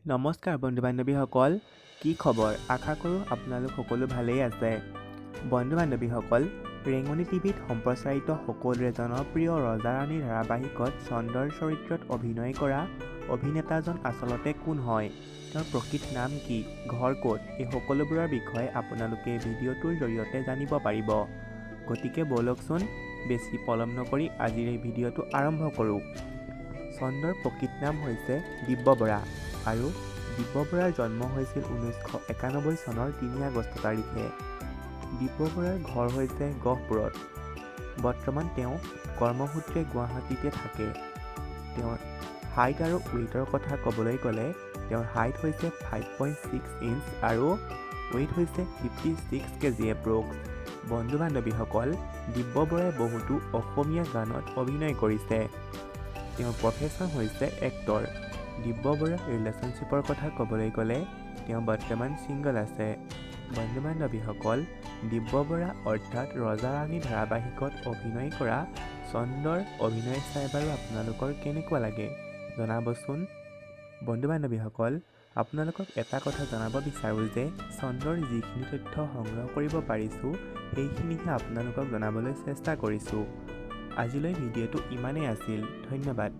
নমস্কাৰ বন্ধু বান্ধৱীসকল, কি খবৰ? আশা কৰোঁ আপোনালোক সকলো ভালেই আছে। বন্ধু বান্ধৱীসকল, ৰেঙনি টিভিত সম্প্ৰচাৰিত সকলোৰে জনপ্ৰিয় ৰজা ৰাণী ধাৰাবাহিকত চন্দৰ চৰিত্ৰত অভিনয় কৰা অভিনেতাজন আচলতে কোন হয়, তেওঁৰ প্ৰকৃত নাম কি, ঘৰ ক'ত, এই সকলোবোৰৰ বিষয়ে আপোনালোকে ভিডিঅ'টোৰ জৰিয়তে জানিব পাৰিব। গতিকে ব'লকচোন বেছি পলম নকৰি আজিৰ এই ভিডিঅ'টো আৰম্ভ কৰোঁ। চন্দৰ প্ৰকৃত নাম হৈছে দিব্য বৰা আৰু দিব্য বৰাৰ জন্ম হৈছিল 1991 চনৰ 3 আগষ্ট তাৰিখে। দিব্য বৰাৰ ঘৰ হৈছে গহপুৰত। বৰ্তমান তেওঁ কৰ্মসূত্ৰে গুৱাহাটীতে থাকে। তেওঁৰ হাইট আৰু ৱেইটৰ কথা ক'বলৈ গ'লে তেওঁৰ হাইট হৈছে 5.6 ইঞ্চ আৰু ৱেইট হৈছে 56 কেজি এপ্ৰক্স। বন্ধু বান্ধৱীসকল, দিব্য বৰাই বহুতো অসমীয়া গানত অভিনয় কৰিছে। তেওঁৰ প্ৰফেশ্যন হৈছে এক্টৰ। দিব্য বৰাৰ ৰিলেশ্যনশ্বিপৰ কথা ক'বলৈ গ'লে তেওঁ বৰ্তমান ছিংগল আছে। বন্ধু বান্ধৱীসকল, দিব্য বৰা অৰ্থাৎ ৰজা ৰাণী ধাৰাবাহিকত অভিনয় কৰা চন্দৰ অভিনয় চাই বাৰু আপোনালোকৰ কেনেকুৱা লাগে জনাবচোন। বন্ধু বান্ধৱীসকল, আপোনালোকক এটা কথা জনাব বিচাৰোঁ যে চন্দৰ যিখিনি তথ্য সংগ্ৰহ কৰিব পাৰিছোঁ সেইখিনিহে আপোনালোকক জনাবলৈ চেষ্টা কৰিছোঁ। আজিলৈ ভিডিঅ'টো ইমানেই আছিল। ধন্যবাদ।